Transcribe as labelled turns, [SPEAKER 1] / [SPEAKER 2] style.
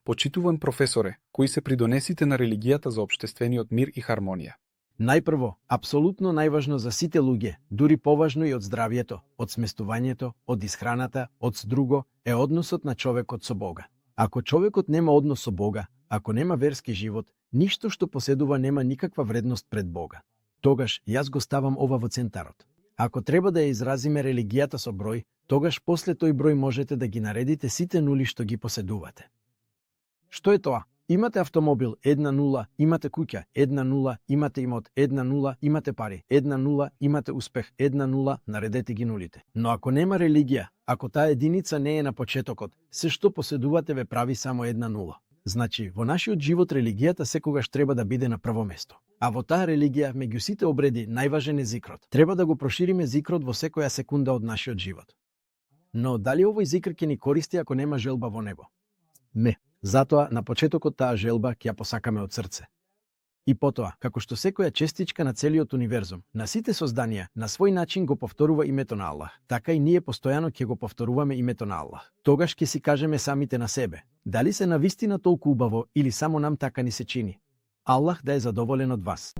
[SPEAKER 1] Почитуван професоре, кои се придонесите на религијата за општествениот мир и хармонија?
[SPEAKER 2] Најпрво, апсолутно најважно за сите луѓе, дури поважно и од здравието, од сместувањето, од исхраната, од друго, е односот на човекот со Бога. Ако човекот нема однос со Бога, ако нема верски живот, ништо што поседува нема никаква вредност пред Бога. Тогаш јас го ставам ова во центарот. Ако треба да ја изразиме религијата со број, тогаш после тој број можете да ги наредите сите нули што ги поседувате. Што е тоа? Имате автомобил 1-0, имате куќа 1-0, имате имот 1-0, имате пари 1-0, имате успех 1-0, наредете ги нулите. Но ако нема религија, ако таа единица не е на почетокот, се што поседувате ве прави само 1-0. Значи, во нашиот живот религијата секогаш треба да биде на прво место. А во таа религија, меѓу сите обреди, најважен е зикрот. Треба да го прошириме зикрот во секоја секунда од нашиот живот. Но дали овој зикр ќе ни користи ако нема желба во него? Не. Затоа, на почетокот таа желба ќе ја посакаме од срце. И потоа, како што секоја честичка на целиот универзум, на сите созданија, на свој начин го повторува името на Аллах, така и ние постојано ќе го повторуваме името на Аллах. Тогаш ќе си кажеме самите на себе, дали се навистина толку убаво или само нам така ни се чини. Аллах да е задоволен од вас.